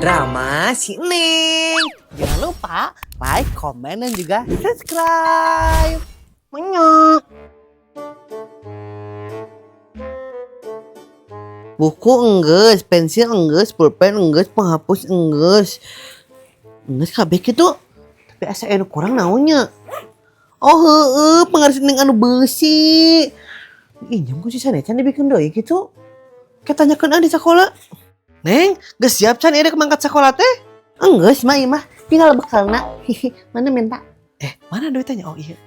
Drama si Neng. Jangan lupa like, komen, dan juga subscribe. Menyok. Buku enggeus, pensil enggeus, pulpen enggeus, penghapus enggeus. Enggeus kabeh kitu. Tapi asa anu kurang naonnya. Oh heueuh, pangaris Neng anu beusi. Injem ku si Sanecan dibikin deui kitu. Kayak tanyakeun ah di sekolah. Neng, geus siap can ieu rek mangkat sekolah teh? Enggeus mah ieu mah, tinggal bekalna. Mana minta? Mana duitnya? Oh iya.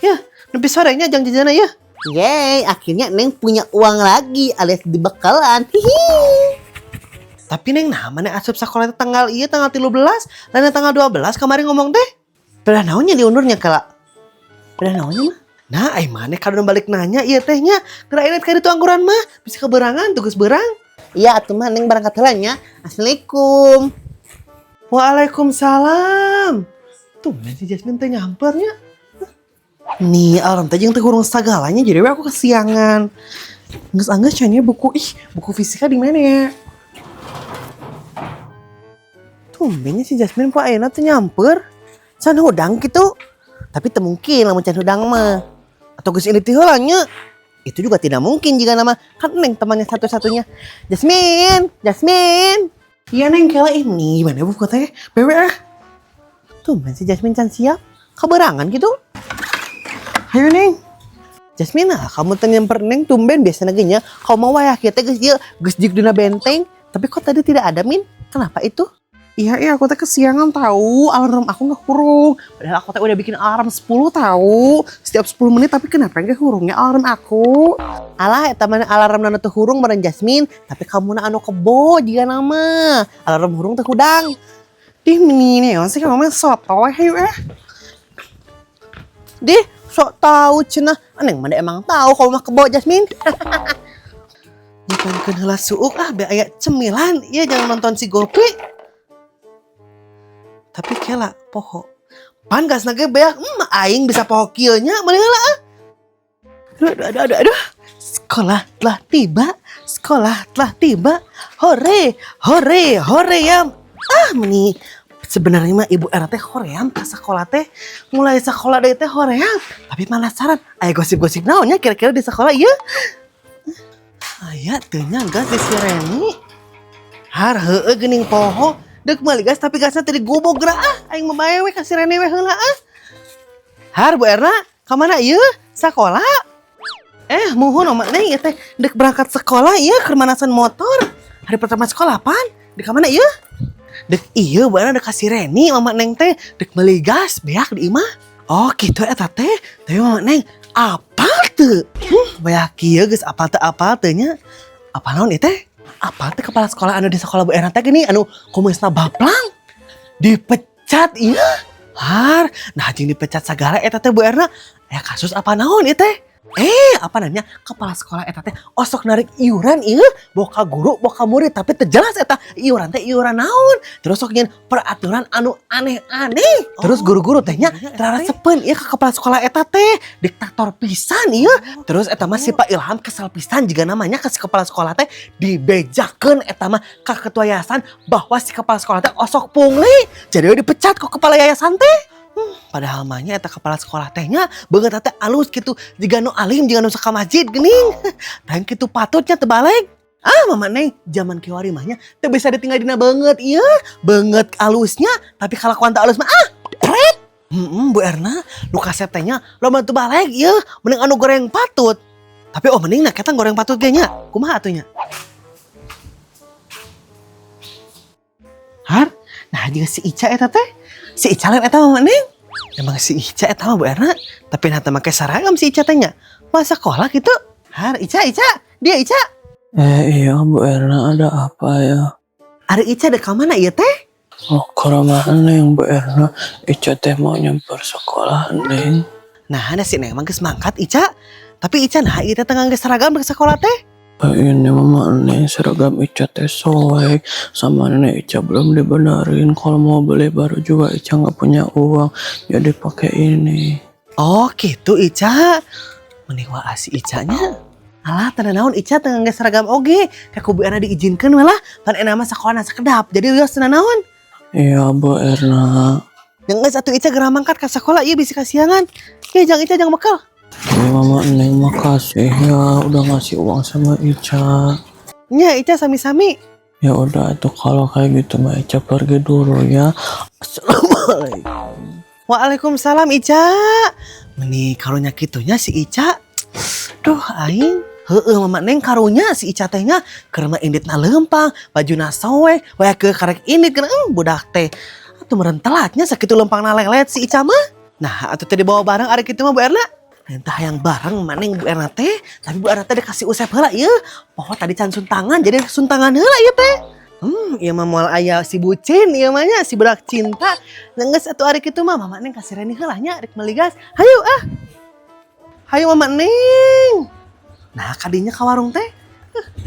Ya, nepi sorenya jang jajanna ya. Yeay, akhirnya Neng punya uang lagi alias dibekalan. Hihi. Tapi Neng, nah mana asup sekolah teh tanggal iya tanggal 13, lain tanggal 12 kemarin ngomong teh. Belah naonnya diundurnya kala? Belah naonnya mah? Nah, ai maneh kadon balik nanya ieu teh nya. Geura ieu ka ditu angguran mah, bisa keberangan tugas berang. Iya atuh mah Neng berangkat heula nya. Assalamualaikum. Waalaikumsalam. Tumben si Jasmine teh nyampernya. Nih, alarm teh jeung teh hurung sagalanya jadi we aku kesiangan. Geus anggeus nya buku ih, buku fisika di mana ya? Tumbennya si Jasmine kok ayeuna teh nyamper. Can hudang kitu. Tapi teu mungkin lamun can hudang mah. Atau geus ini teh heula nya. Itu juga tidak mungkin jika nama kan Neng temannya satu-satunya. Jasmine, Jasmine. Iya Neng kela ini mana buku teh? Bewe ah. Tumben si Jasmine can siap. Kaberangan gitu. Ayo Neng. Jasmine ah, kamu teh nyamper Neng tumben biasanya ge nya. Kau mau wayah kieu teh geus ieu geus jig dina benteng. Tapi kok tadi tidak ada Min? Kenapa itu? Iya, iya aku teh kesiangan tahu, alarm aku nggak hurung. Padahal aku teh udah bikin alarm 10 tahu, setiap 10 menit tapi kenapa nggak hurungnya alarm aku? Alah, eta mah alarm nanu teu hurung meureun Jasmine, tapi kamu na anu kebo jiga nama. Alarm hurung teh hudang. Dih meni nih, sih kamu mah sotoy hayu eh. Dih, sok tahu cenah. Neng mana emang tahu kamu mah kebo Jasmine. Nyipankeun heula suuk ah be aya cemilan, ieu jangan nonton si Gopi. Tapi kela poho. Pan gasna ge beak, aing bisa poho kieu nya meuli heula ah. Aduh, aduh, aduh, aduh, aduh. Sekolah telah tiba, sekolah telah tiba. Hore, hore, hore ya. Ah, meni sebenarnya mah Ibu Era teh hoream ka sekolah teh. Mulai sekolah deui teh hoream. Tapi penasaran, aya gosip-gosip naonnya kira-kira di sekolah ieu? Aya teu nya gas di si Reni. Har heueuh geuning poho. Deuk meuli gas tapi gasna teu digubuk geura ah. Aing mah bae we ka si Reni we heula ah. Har Bu Erna, ka mana ieu? Sakola? Muhun oma Neng ieu teh deuk berangkat sekolah ieu keur manasan motor. Hari pertama sekolah pan? Di ka mana ieu? Dek ieu Bu Erna dek ka si Reni mama Neng teh dek meuli gas beak di imah. Oh gitu eta teh. Tapi mama Neng apal teu? Beak kieu geus apal teu apal teu nya? Apal naon ieu teh? Apal teh kepala sekolah anu di sekolah Bu Erna teh gini anu kumisna baplang dipecat ieu. Har, nah jeung dipecat sagala eta teh Bu Erna. Aya kasus apa naon ieu teh? Apa namanya? Kepala sekolah eta teh osok narik iuran ieu, boka guru, boka murid, tapi teu jelas eta iuran teh iuran naon. Terus sok nyeun peraturan anu aneh-aneh. Terus guru-guru teh nya tarasepeun ieu ka kepala sekolah eta teh, diktator pisan ieu. Terus eta mah si Pak Ilham kesel pisan jiga namanya ka si kepala sekolah teh dibejakeun eta mah ka ketua yayasan bahwa si kepala sekolah teh osok pungli. Jadi we dipecat ku kepala yayasan teh. Padahal mah nya eta kepala sekolah teh nya beungeut teh alus gitu jiga nu alim jiga nu sok ka masjid geuning. Tah kitu patutnya teu balik. Ah mama Neng zaman kiwari mah nya teu bisa ditinggal dina beungeut ieu. Beungeut alusnya tapi kalakuan teu alus mah ah pret. Bu Erna nu kasep teh nya loba teu balik ieu mending anu goreng patut. Tapi oh mending nak eta goreng patut ge nya. Kumaha atuh nya? Har, nah juga si Ica eta teh. Si Ica lain eta mama Neng. Emang si Ica eta mah Bu Erna, tapi nanti make seragam si Ica teh nya. Masa sekolah gitu? Har, Ica, Ica, dia Ica. Iya Bu Erna ada apa ya? Ari Ica dek ka mana ieu teh? Oh, ke rumah Neng Bu Erna. Ica teh mau nyamper sekolah Neng. Nah, ada si Neng mah geus mangkat Ica. Tapi Ica nah ieu teh teu ngangge seragam ke sekolah teh. Ini mama Neng seragam Ica teh sobek sama nenek Ica belum dibenerin. Kalau mau beli baru juga Ica nggak punya uang, jadi pakai ini. Oh gitu Ica. Mending wae si Icanya. Alah, teu nanaon Ica teu ngangge seragam oge. Ka ku Bu Erna diizinkeun we lah. Pan enak mah sakola sakedap. Jadi wios teu nanaon. Iya, Bu Erna. Yang geus atuh Ica geura mangkat ka sekolah ieu bisi kasiangan. Ye jang Ica jang bekal. Ya, Mama Neng, makasih ya udah ngasih uang sama Ica. Nya Ica sami-sami. Ya udah itu kalau kayak gitu mah Ica pergi dulu ya. Assalamualaikum. Waalaikumsalam Ica. Meni karunya kitu nya si Ica. Duh aing. Heeh, Mama Neng karunya si Ica teh nya keur mah inditna lempang, bajuna soek, we ke karek indit kana budak teh. Atuh meureun telatnya sakitu lempangna lelet si Ica mah. Nah, atuh teh dibawa bareng ari kitu mah Bu Erna. Entah yang bareng Mama Neng Bu Erna teh, tapi Bu Erna teh dikasih Usep heula ieu. Poho tadi can suntangan, jadi suntangan heula ieu teh. Ieu mah moal aya si bucin ieu mah nya, si budak cinta. Geus atuh ari kitu mah Mama Neng kasih Reni heula nya rek meuli gas. Hayu ah. Hayu Mama Neng. Nah, kadinya ka warung teh.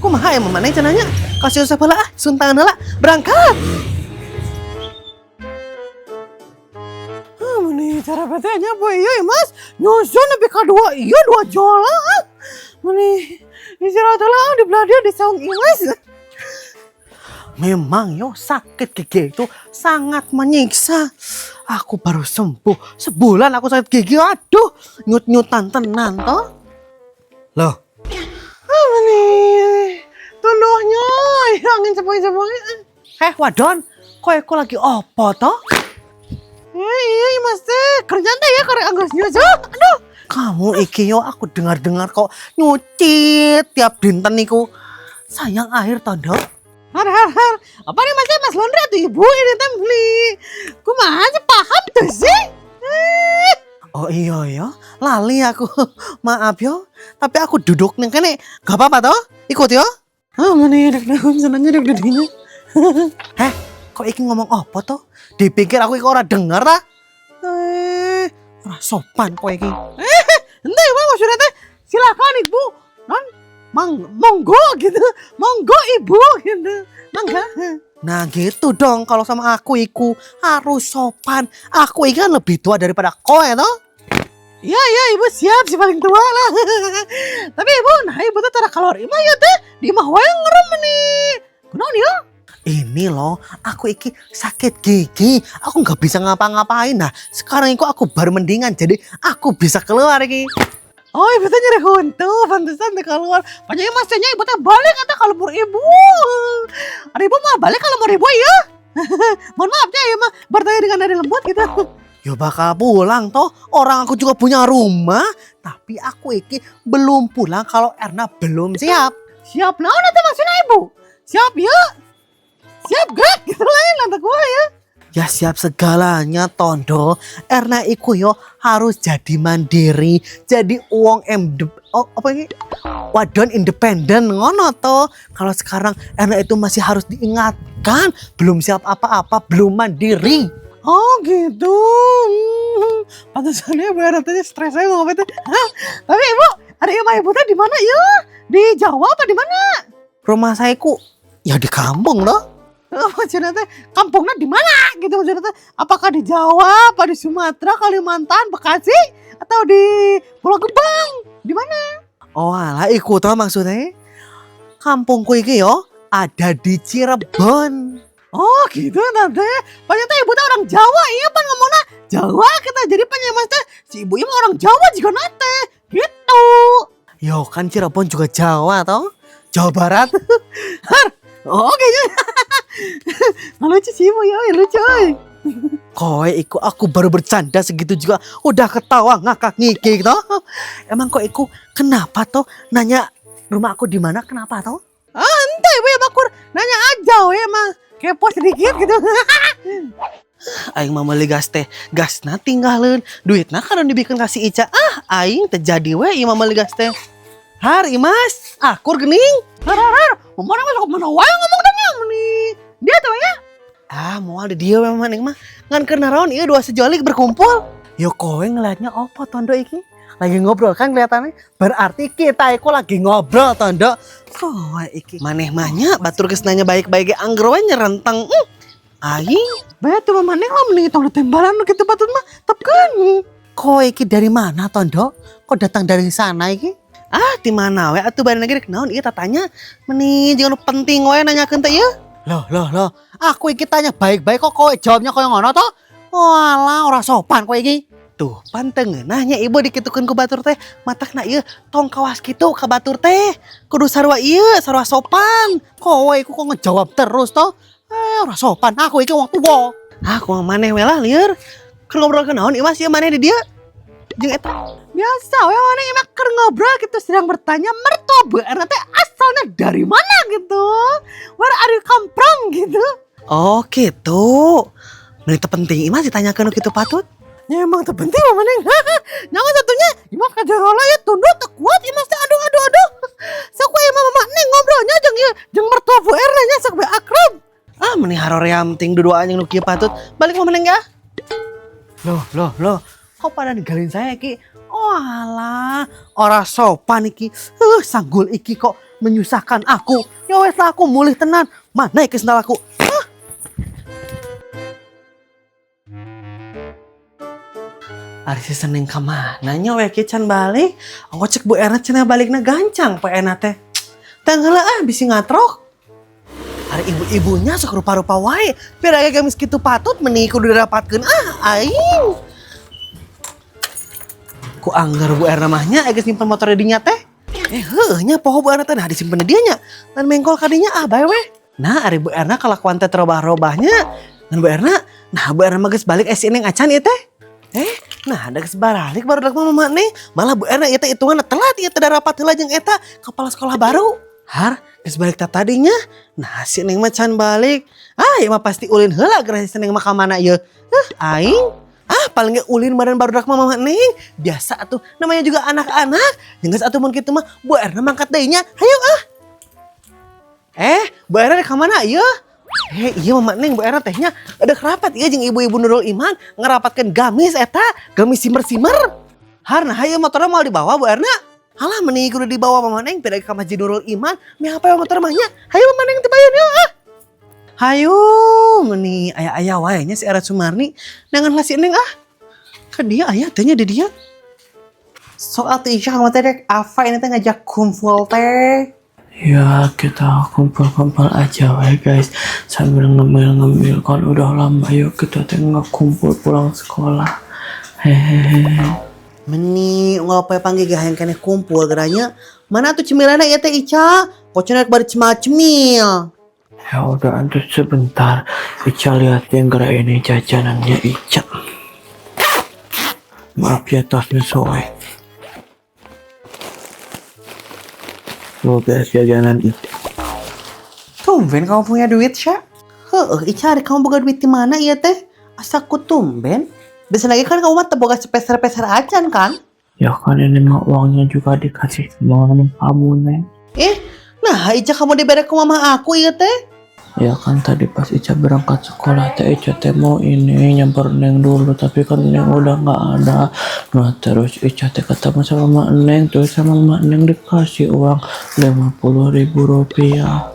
Kumaha ya Mama Neng cenah nya? Kasih Usep heula ah, suntangan heula. Berangkat. Ah, meni cara nya boy iya ya Mas. Nyusun nepi ka dua iya dua jola ah. Meni istirahat heula ah, di belah dia di saung Imas. Memang yo sakit gigi itu sangat menyiksa. Aku baru sembuh sebulan aku sakit gigi, aduh nyut-nyutan tenan toh. Loh. Apa nih? Tunduhnya, angin sepoi-sepoi. Eh, wadon, kok aku lagi opo toh? Eh, iya, Mas teh, kerjaan teh ya karek anggus nyusu. Aduh. Kamu iki yo aku dengar-dengar kok nyuci tiap dinten niku. Sayang air tondo. Har har har. Apa nih Mas teh, Mas laundry atau ibu ini teh beli. Kumaha sih paham tuh sih? Eh. Oh iya ya, lali aku. Maaf yo. Tapi aku duduk nih kene. Gak apa-apa toh? Ikut yo. Ah, mana ya dek naon senangnya dek dedinya. Heh, kok iki ngomong apa toh? Dipikir aku iki ora denger ta? Eh, ora sopan kok iki. Eh, ente Ibu maksudnya teh silakan Ibu. Non, mang monggo gitu. Monggo Ibu gitu. Mangga. Nah gitu dong kalau sama aku iku harus sopan. Aku iki kan lebih tua daripada kowe toh. Iya iya ibu siap si paling tua lah. Tapi ibu, nah ibu tuh tara keluar imah ya teh. Di imah wae ngerem nih. Kunaon ya? Ini loh, aku iki sakit gigi. Aku nggak bisa ngapa-ngapain. Nah, sekarang iku aku baru mendingan, jadi aku bisa keluar iki. Oh, ibu teh nyeri huntu, pantesan teh keluar. Pokoknya masanya ibu teh balik atau kalau lembur ibu. Ada ibu mau balik kalau lembur ibu ya? Mohon maaf ya, ya mah bertanya dengan nada lembut gitu. Ya bakal pulang toh, orang aku juga punya rumah. Tapi aku iki belum pulang kalau Erna belum siap. Siap naon itu maksudnya ibu? Siap ya? Siap gerak gitu lain nanti gua ya. Ya siap segalanya tondo. Erna iku yo harus jadi mandiri, jadi uang oh, apa ini? Wadon independen ngono toh. Kalau sekarang Erna itu masih harus diingatkan, belum siap apa-apa, belum mandiri. Oh gitu. Pantesannya Bu Erna tadi stres saya ngomong itu. Hah? Tapi ibu, ada ibu ibu teh di mana ya? Di Jawa apa di mana? Rumah saya ku ya di kampung loh. Maksudnya teh kampungnya di mana gitu maksudnya teh? Apakah di Jawa, apa di Sumatera, Kalimantan, Bekasi, atau di Pulau Gebang? Di mana? Oh alah, iku toh maksudnya. Kampungku iki yo ada di Cirebon. Oh gitu tante. Ternyata ibu teh orang Jawa iya pan ngomongnya Jawa kita jadi pan ya mas teh si ibu mah orang Jawa juga nate gitu. Yo kan Cirebon juga Jawa toh. Jawa Barat. Har. Oh, oke. Lucu sih ibu ya, lucu. Oi. Kowe iku aku baru bercanda segitu juga udah ketawa ngakak ngikik toh. Emang kok iku kenapa toh nanya rumah aku di mana kenapa toh? Ah, ente ibu ya bakur nanya aja we emang kepo sedikit gitu. Aing mah meuli gas teh, gasna tinggalin, duitna kan dibikin kasih Ica. Ah, aing terjadi we ieu mah meuli gas teh. Har, Imas, akur gening. Har, har, har. Mana masuk mana wae ngomong tanya nih. Dia tuh ya. Ah, moal di dia memang neng mah. Ngan keur naraon ieu dua sejoli berkumpul. Yo kowe ngeliatnya apa tondo iki? Lagi ngobrol kan kelihatannya. Berarti kita iku lagi ngobrol tondo. Kowe iki maneh mah nya batur geus nanya baik-baik ge angger we nyerenteng. Aing, bae tuh maneh lah mending tong tembalan gitu batur mah tepkeun. Kowe iki dari mana tondo? Kok datang dari sana iki? Ah, di mana we atuh bari lagi rek naon ieu tatanya? Meni jeung nu penting we nanyakeun teh ieu. Loh, loh, loh. Aku iki tanya baik-baik kok kowe jawabnya koyo ngono toh? Walah, ora sopan kowe iki. Tuh, pan teu ngeunah nya ibu dikitukeun ku batur teh. Matakna ieu tong kawas kitu ka batur teh. Kudu sarua ieu, sarua sopan. Kowe iku kok ngejawab terus toh? Eh, ora sopan. Aku iki wong tuwa. Ah, kumaha maneh we lah lieur. Keur ngobrol ke naon ieu mah sia maneh di dieu? Jeung eta. Biasa we maneh emang keur ngobrol gitu sedang bertanya mertua Bu Erna teh asalnya dari mana gitu. Where are you come from gitu. Oh, gitu. Meni teu penting ieu mah ditanyakeun nu kitu patut. Ya emang teu penting mah maneh. Nyawa satunya imah kajarola ya tunduk teu kuat imah teh aduh aduh aduh. Sok we imah mama neng ngobrolnya jeung ieu jeung mertua Bu Erna nya sok we akrab. Ah, meni haroream ting duduaan jeung nu kieu patut. Balik mah maneh ya. Loh, loh, loh. Kok pada ninggalin saya iki? Oh alah, ora sopan iki. Sanggul iki kok menyusahkan aku. Ya wes lah aku mulih tenan. Mana iki sendal aku? Hah? Ari si Seneng ka mana nya we kieu can balik? Ongko cek Bu Erna cenah balikna gancang poe Erna teh. Tang heula ah bisi ngatrok. Ari ibu-ibunya sok rupa-rupa wae. Biar aya gamis kitu patut meni kudu dirapatkeun ah aing. Ku anggar Bu Erna mah nya geus nyimpen motor di dinya teh. Eh heueuh nya poho Bu Erna teh nah disimpen di dieu nya. Ngan mengkol ka dinya ah bae we. Nah ari Bu Erna kalakuan teh terobah-robahnya. Ngan Bu Erna, nah Bu Erna mah geus balik si Neng acan ieu teh. Eh, nah ada geus baralik baru dak mama Neng. Malah Bu Erna ieu teh hitunganna telat ieu teh rapat heula jeung eta kepala sekolah baru. Har, geus balik tah tadinya. Nah si Neng mah can balik. Ah, ieu mah pasti ulin heula geura si Neng mah ka mana ieu. Heuh, aing. Ah, paling ge ulin badan barudak mama Neng. Biasa atuh, namanya juga anak-anak. Jeung geus atuh mun kitu mah Bu Erna mangkat deui nya. Hayu ah. Eh, Bu Erna ka mana ieu? Eh, iya mama Neng, Bu Erna tehnya ada kerapat ieu jeung ibu-ibu Nurul Iman ngerapatkeun gamis eta, gamis simer-simer. Har, nah hayu motorna moal dibawa Bu Erna. Alah meni kudu dibawa mama Neng pindah ka Masjid Nurul Iman, meh apa motor mah nya? Hayu mama Neng teu bayun yeuh ah. Hayu meni aya-aya wae nya si Era Sumarni nangan lah si Neng ah. Ka dia aya teh nya di dia. Soal teh Ica kamu teh rek apa ini teh ngajak kumpul teh. Ya kita kumpul-kumpul aja we guys sambil ngemil-ngemil kan udah lama yuk kita teh nggak kumpul pulang sekolah. Hehehe. Meni ngopo panggil ge hayang keneh kumpul geranya. Mana tuh cemilanna ieu teh Ica? Kok cenah bari cemil-cemil. Ya udah antus sebentar Ica lihat yang gerak ini jajanannya Ica. Maaf ya tasnya sobek. Mau guys jajanan Ica. Tumben kamu punya duit, Sya? Heeh, Ica hari kamu boga duit di mana iya teh? Asa ku tumben. Bisa lagi kan kamu mah teu boga sepeser-peser acan kan? Ya kan ini mah uangnya juga dikasih sama kamu, Neng. Eh, nah Ica kamu dibere ke mama aku iya teh. Ya kan tadi pas Ica berangkat sekolah teh Ica teh mau ini nyamper Neng dulu tapi kan Neng udah nggak ada. Nah terus Ica teh ketemu sama Mama Neng terus sama Mama Neng dikasih uang 50.000 rupiah.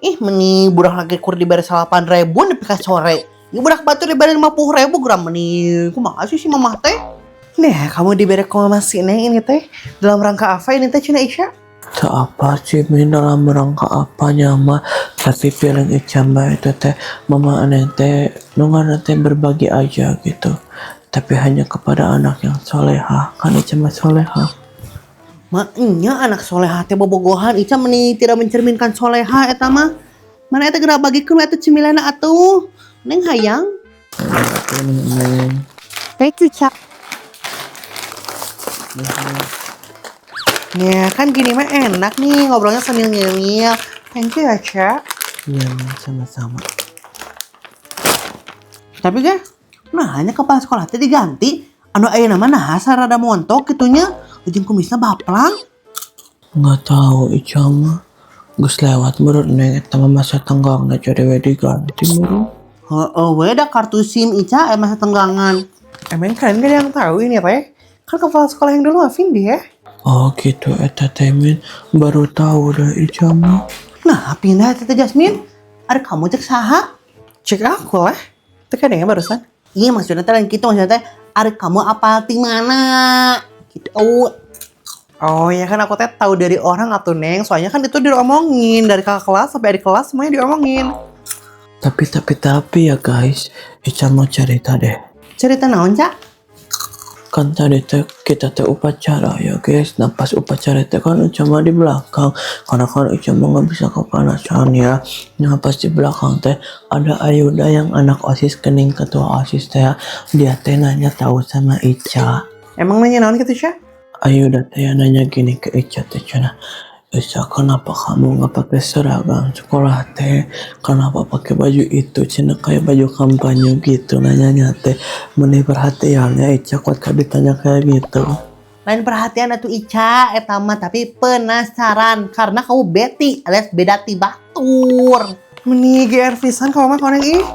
Ih, meni budak lagi kur dibere 8.000 nepi ka sore. Ya budak batur dibere 50.000 gram meni. Kumaha sih si mamah teh? Nih, kamu dibere ke mama si Neng ini teh. Dalam rangka apa ini teh Cina Ica? Tak apa sih Min dalam rangka apanya mah tapi feeling Ica mah itu teh Mama Neng teh nunggu teh berbagi aja gitu tapi hanya kepada anak yang soleha kan Ica mah soleha. Maknya anak soleha teh bobogohan Ica meni tidak mencerminkan soleha eta mah. Mana eta geura bagikeun we atuh cemilanna atuh. Neng hayang. Neng. Thank you, Ca. Ya kan gini mah enak nih ngobrolnya sambil nyemil. Thank you ya, Ca. Iya Neng sama-sama. Tapi kan, nah hanya kepala sekolah teh diganti. Anu aya nama nah sarada montok gitunya. Ujung kumisnya baplang. Nggak tahu Ica mah. Geus lewat menurut Neng eta mah masa tenggangna jadi we diganti meureun. Heeh, we da kartu SIM Ica masa tenggangan. Emang kalian gak ada yang tahu ini teh? Kan kepala sekolah yang dulu mah Vindi ya. Oh gitu eta teh Min baru tahu dah Ica mah. Nah, pindah Tete Jasmine. Ada kamu cek saha? Cek aku lah. Itu kan ya barusan. Iya maksudnya teh lain gitu maksudnya teh. Ada kamu apal ti mana? Gitu. Oh ya kan aku teh tahu dari orang atuh, Neng. Soalnya kan itu diomongin dari kakak kelas sampai adik kelas semuanya diomongin. Tapi ya guys, Ica mau cerita deh. Cerita naon, Ca? Kan tadi teh kita teh upacara ya guys. Nah, pas upacara teh kan Ica mah di belakang karena kan Ica mah nggak bisa kepanasan ya. Nah, pas di belakang teh ada Ayuda yang anak OSIS kening, ketua OSIS teh ya. Dia teh nanya tahu sama Ica. Emang nanya naon gitu, Ca? Ayuda teh ya nanya gini ke Ica teh cenah, "Ica, kenapa kamu nggak pakai seragam sekolah teh? Kenapa pakai baju itu?" cenah, kayak baju kampanye gitu nanyanya teh. Meni perhatiannya Ica kuat kan ditanya kayak gitu. Lain perhatian atuh Ica eta mah, tapi penasaran karena kamu beti alias beda ti batur. Meni GR pisan kamu mah koneng ih.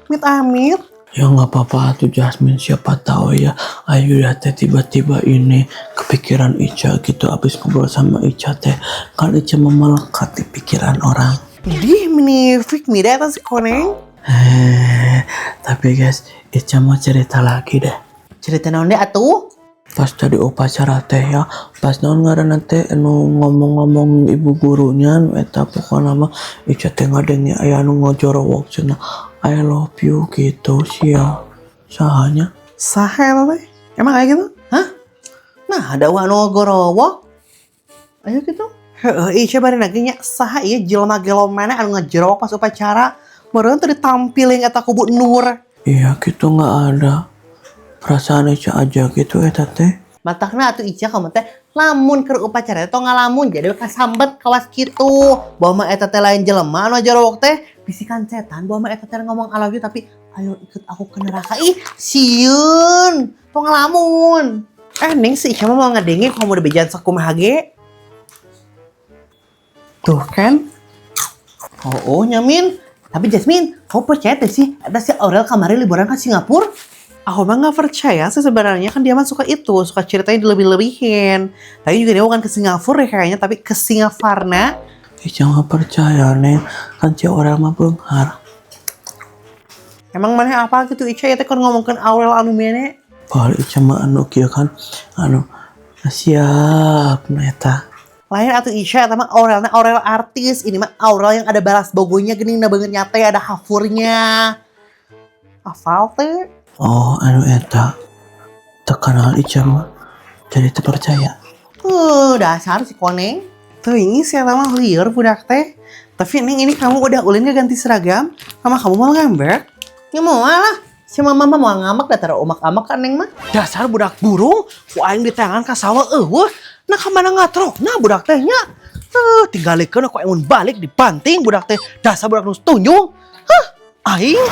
Mit amit. Ya nggak apa-apa tuh Jasmine, siapa tahu ya Ayuda teh tiba-tiba ini kepikiran Ica gitu abis ngobrol sama Ica teh, kan Ica mah melekat di pikiran orang. Dih, meni fake mida eta si koneng. Eh, tapi guys, Ica mau cerita lagi deh. Cerita naon deh atuh? Pas tadi upacara teh ya, pas naon ngaranna teh anu ngomong-ngomong ibu gurunya nu eta, pokokna mah Ica teh ngadenge aya anu ngojorowok cenah, "I love you" gitu sih ya. Sahanya? Saha eta teh? Emang kayak gitu? Hah? Nah, ada anu gorowok. Ayo gitu. Heeh, Ica bari nage nya, saha ieu jelema gelo mana anu ngejorowok pas upacara? Meureun teu ditampilin eta ku Bu Nur. Iya gitu, nggak ada. Perasaan Ica aja gitu eta teh. Matakna atuh Ica kamu teh lamun keur upacara teh ngalamun jadi kasambet kawas kitu. Bahwa mah eta teh lain jelema anu ngajorowok teh, bisikan setan. Bahwa mah eta teh ngomong "I love you" tapi "ayo ikut aku ke neraka". Ih, sieun. Tong ngalamun. Eh, Neng, si Ica mah mau ngedenge kamu udah bejan sakumaha ge. Tuh kan. Oh, nyamin. Tapi Jasmine, kamu percaya teh sih eta si Aurel kemarin liburan ke Singapura? Aku mah nggak percaya sih sebenarnya, kan dia mah suka itu, suka ceritanya dilebih-lebihin. Tapi juga dia bukan ke Singapura ya kayaknya, tapi ke Singaparna. Ica nggak percaya nih, kan si Aurel mah beunghar. Emang mana apa gitu Ica ya teh kan ngomongkeun Aurel anu mene? Padahal Ica mah anu kieu kan, anu siap nu eta. Lain atuh Ica, eta mah Aurelna Aurel artis, ini mah Aurel yang ada balas bogonya geuning na beungeut nyate ada hafurnya. Afal teh. Oh, anu eta. Terkenal Ica mah. Jadi terpercaya. Dasar si koneng. Tuh ini si eta mah lieur budak teh. Tapi Neng, ini kamu udah ulin gak ganti seragam? Mama kamu mau ngambek? Ya mau lah. Si mama mah mau ngambek, datar umak-amak kan Neng mah. Dasar budak burung, ku aing diteangan ka sawah euweuh. Nah, kamana ngatrok? Nah, budak teh nya. Tuh, tinggalikeun aku aing mun balik dibanting budak teh. Dasar budak nu tunjung. Hah, aing.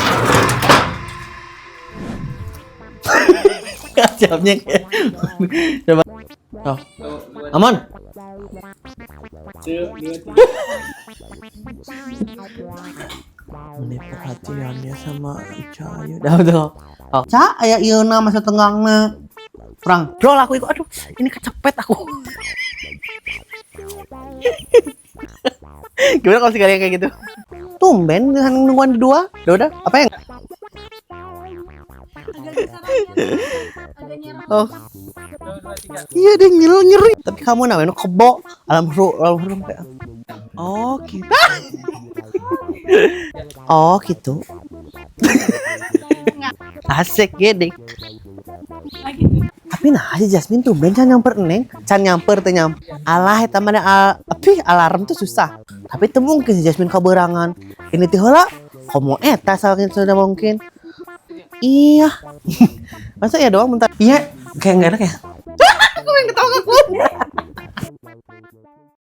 Siapnya kayak. Coba. Oh. Aman. Ini perhatiannya sama Ica ayo. Udah betul. Oh. Ca, aya ieu na masa tenggangna. Kurang drol aku iku. Aduh, ini kecepet aku. Gimana kalau sekalian kayak gitu? Tumben dengan nungguan di dua. Udah, udah. Apa yang? Oh. Iya dia nyeri nyeri. Tapi kamu namanya kebo alam ru alam ru kayak. Oh gitu. Oh gitu. Asik gede. Tapi nah si Jasmine tuh ben can nyamper neng, can nyamper teh nyam. Alah eta mana al, tapi alarm tuh susah. Tapi teu mungkin si Jasmine kaberangan. Ini teh heula komo eta saking sudah mungkin. Iya. Masa ya doang bentar. Iya, kayak nggak enak ya.